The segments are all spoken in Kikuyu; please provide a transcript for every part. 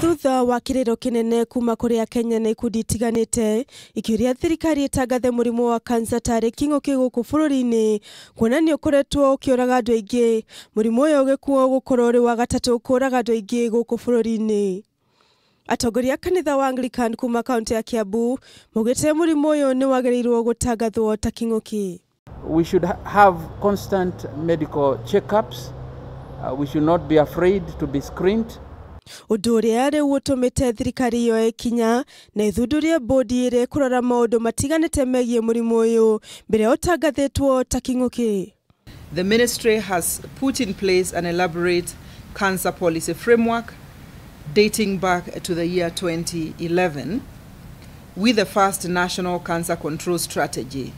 Thutha wa kĩrĩro kĩnene kuma kũrĩ Akenya na ikundi itiganĩte ikĩũria thirikari ĩtangathe mũrimũ wa kansa tarĩ kĩng'ũki gũkũ bũrũri-inĩ, kuona nĩ ũkoretwo ũkĩũraga andũ aingĩ, mũrimũ ũyũ ũgĩkuo gũkorwo ũrĩ wa gatatũ kũraga andũ aingĩ gũkũ bũrũri-inĩ. Atongoria a kanitha wa Anglican kuma kaunti ya Kiambu maugĩte mũrimũ ũyũ nĩ wagĩrĩirwo gũtangathwo ta kĩng'ũki. We should have constant medical checkups. We should not be afraid to be screened. Ũndũ ũrĩa rĩu ũtũmĩte thirikari yoe ikinya na ĩthundũrie bodi ĩrĩa ĩkũrora maũndũ matiganĩte megiĩ mũrimũ ũyũ mbere ya ũtangathĩtwo ta kĩng'ũki. The ministry has put in place an elaborate cancer policy framework dating back to the year 2011 with the first national cancer control strategy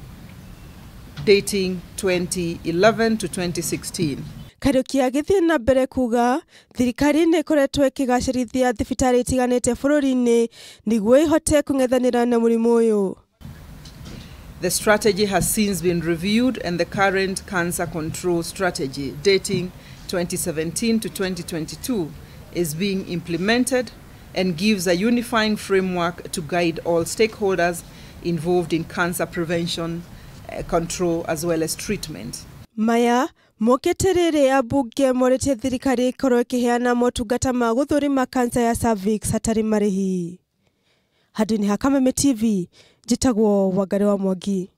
dating 2011 to 2016. Kariuki agĩthiĩ na mbere kuga thirikari nĩ ĩkoretwo ĩkĩgacĩrithia thibitarĩ itiganĩte bũrũri-inĩ nĩguo ĩhote kũng'ethanĩra na mũrimũ ũyũ. The strategy has since been reviewed and the current cancer control strategy dating 2017 to 2022 is being implemented and gives a unifying framework to guide all stakeholders involved in cancer prevention, control as well as treatment. Maya mokĩte rĩrĩ ambunge morĩtie thirikari ĩkorwo ĩkĩheana motungata ma gũthũrima kansa ya cervix hatarĩ marĩhi. Handũ-inĩ ha Kameme TV, njĩtagwo Wangari wa Mwangi.